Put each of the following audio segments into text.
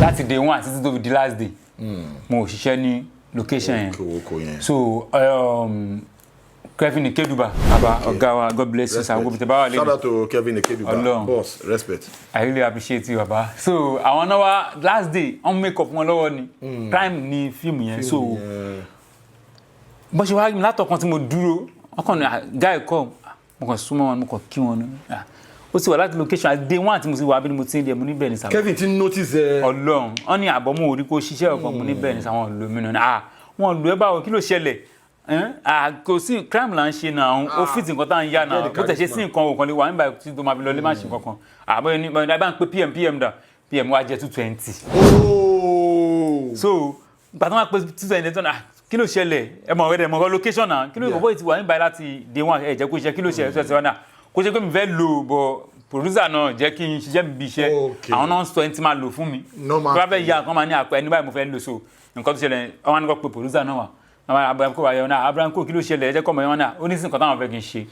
Láti day one títí tó fi di last day, mo ò ṣiṣẹ́ ní location yẹn. Oko yẹn. So Kevin Ikeduba, baba, ọ̀gá wa, God bless you sir, gbogbo tẹ bá wà Shout lẹ́nu. out to Kevin Ikeduba. Ọlọ́run. Boss, respect. I really appreciate you, baba. So àwọn náà wá last day, wọ́n make up wọn lọ́wọ́ ni, prime ni fíìmù yẹn. So bó ṣe wá rí mi látọ̀kan tí mo dúró, wọ́n kàn ní, "Ah, guy, come." Mo kàn súnmọ́ wọn, mo kàn kí wọn ní, "Ah, ó ti wà láti location àti day one tí mo ti wà bí mo ti ń rí ẹ." Mo ní bẹ́ẹ̀ ni sir. Kevin ti notice ẹ. Ọlọ́run. Wọ́n ní àbọ̀ mo ò rí kó ṣiṣẹ́ ọ̀kan. Mo ní bẹ́ẹ̀ ni sir, wọn lò mí nù. Ah, wọn lò ẹ́ báwo? Kí ló ṣẹlẹ̀? Ẹ́n? Ah, kò sí crime là ń ṣe náà, ó fit nǹkan tá à ń yá náà. Bó tẹ̀ ṣe sí nǹkan òkan lè wà nígbà tí tó máa fi lọ lé, má ṣe nǹkan kan. Àbọ̀ ní bá ń pe PM, PM dà? PM wá jẹ́ 220. Ooo. So gbà tó máa pe 220 tó náà, kí ló ṣẹlẹ̀? Ẹ mọ̀ ẹ mọ̀ location náà, kí ló bọ́ ti wà nígbà láti day one, ẹ jẹ́ kó ṣe, kí ló ṣẹlẹ̀? Ṣe náà kó ṣe pé mi fẹ́ lò bọ̀, producer náà jẹ́ kí n ṣiṣẹ́ mi bí iṣẹ́. Àwọn náà ń sọ ẹni tí máa lò fún mi. Normal. Tó bá fẹ́ ya nǹkan, máa ní àpẹ ẹni báyìí mo fẹ́ lò. So nǹkan tó ṣẹlẹ̀, wọ́n á ní kó pe producer náà wà. Àwọn Abraham kò wá yọ náà, Abraham kò, kí ló ṣẹlẹ̀? Ẹ jẹ́ kọ́ mọ̀ yẹn náà, ó ní sí nǹkan táwọn fẹ́ kí n ṣe.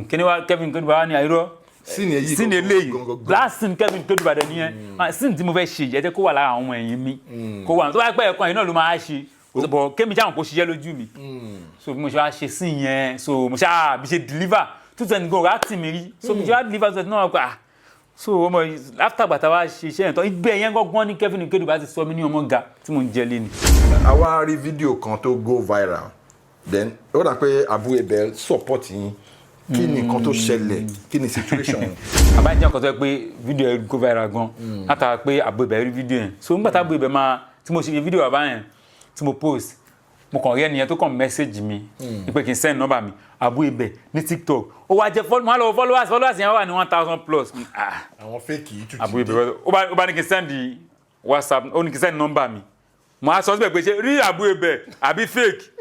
Kíní wa, Kevin Keduba wa ní àìrọ́ Scene èyí scene gangan, eléyìí gangan. Last scene Kevin Keduba dẹ nìyẹn. Ah, scene tí mo fẹ́ ṣe, ẹ jẹ́ kó wà lára àwọn ọmọ ẹ̀yìn mi, kó wà tó bá pẹ́ ẹ̀kan yìí náà ló máa ṣe bọ̀, kémi jáwọn kó ṣiṣẹ́ lójú mi. So bí mo ṣe wá ṣe scene yẹn, so mo ṣáà bí ṣe deliver 220 gan ọ̀rá tì mí rí. So bí mo ṣe wá deliver 220 náà pa, ah, so ọmọ yìí, after gbàtà wá ṣe iṣẹ́ yẹn tán, ibẹ̀ yẹn gángan ní Kevin Keduba ti sọ mí ní ọmọ ga tí mo ń jẹ lé ni. A wá rí fídíò kan tó go viral, then ó dà pé Abu Ebel support yín. Kí ni nǹkan tó ṣẹlẹ̀? Kí ni situation? Àbá jẹ́ nǹkan tó yẹ pé fídíò yẹn go viral gan látara pé Abu Ebel rí fídíò yẹn. So nígbà tá Abu Ebel máa tí mo ṣe fídíò bàbá yẹn tí mo post, mo kàn rí ẹnìyẹn tó kàn message mi pé kí n send number mi. Abu Ebel ní TikTok, ó wá jẹ́ mo á lọ followers, followers yẹn wà ní 1,000 plus. Ah, àwọn fake yìí tún. Abu Ebel, ó bá ní kí n send WhatsApp, ó ní kí n send number mi. Mo á sọ síbẹ̀ pé ṣé rí Abu Ebel àbí fake?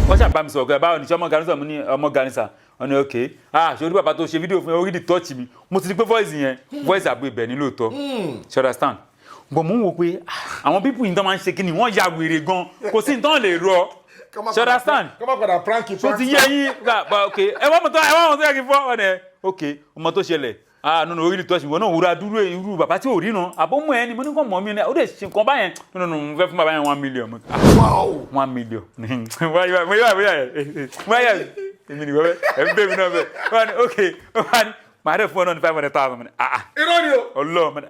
Wọ́n ṣàbá mi sọ̀rọ̀ pé báwo ni, ṣé ọmọ ganisa? Mo ní ọmọ ganisa. Wọ́n ní ok. Ah, ṣé orí bàbá tó ṣe fídíò fún mi, orí di touch mi. Mo ti di pé voice yẹn, voice Abu Ebel ní lóòótọ́, ṣe understand? But mo ń wo pé, ah, àwọn people yìí tó máa ń ṣe kí ni, wọ́n ya wèrè gan, kò sí nǹkan lè rọ, ṣe understand? Kọ́ má padà prank. Tó ti yé yín gba, ok, ẹ wọ́n mọ̀ tó, ẹ wọ́n mọ̀ tó yẹ kí n fọ́ ọ̀nà. Ok, ọmọ tó ṣẹlẹ̀, ah, nínú orí touch mi, wọn náà wúra dúró irú bàbá tí ò ríran àbọ̀mọ̀ ẹni. Mo ní kàn mọ́ mi ní ó dẹ̀ ṣe nǹkan báyẹn. No, no, no, mo fẹ́ fún bàbá yẹn 1 million. Ah, 1 million, wáyà wáyà wáyà wáyà, èmi nìkan bẹ́ẹ̀, ẹ̀ ń bẹ́ mi náà bẹ́ẹ̀. Wọ́n ní ok, wọ́n ní màá dẹ̀ fún ọ náà ní 500,000. Ah ah. Irọ́ ni o. Ọlọ́ọ̀,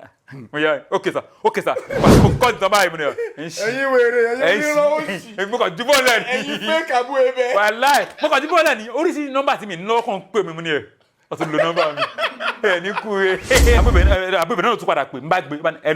mo yà, ok sir, ok sir. Pàṣẹ mo kọ́ ìtàn báyìí, mo ní ẹ̀ ń ṣí. Ẹ̀yin wèrè, ẹ̀ ẹ̀yin ń onírọ́ òṣì. ṣí, mo kàn ju bọ́ọ̀lù ẹ̀ ní. Ẹ̀yin fake Abu Ebel. Wàláì, mo kàn ju bọ́ọ̀lù ẹ̀ ní. Oríṣiríṣi nọ́mbà tí mi ní lọ́wọ́ kàn ń pè mí. Mo ní ẹ̀ wọ́n tún lo nọ́mbà mi, ẹ̀ ní kú ẹ̀. Abúbẹ̀ náà tún padà pè, n bá gbé ẹ.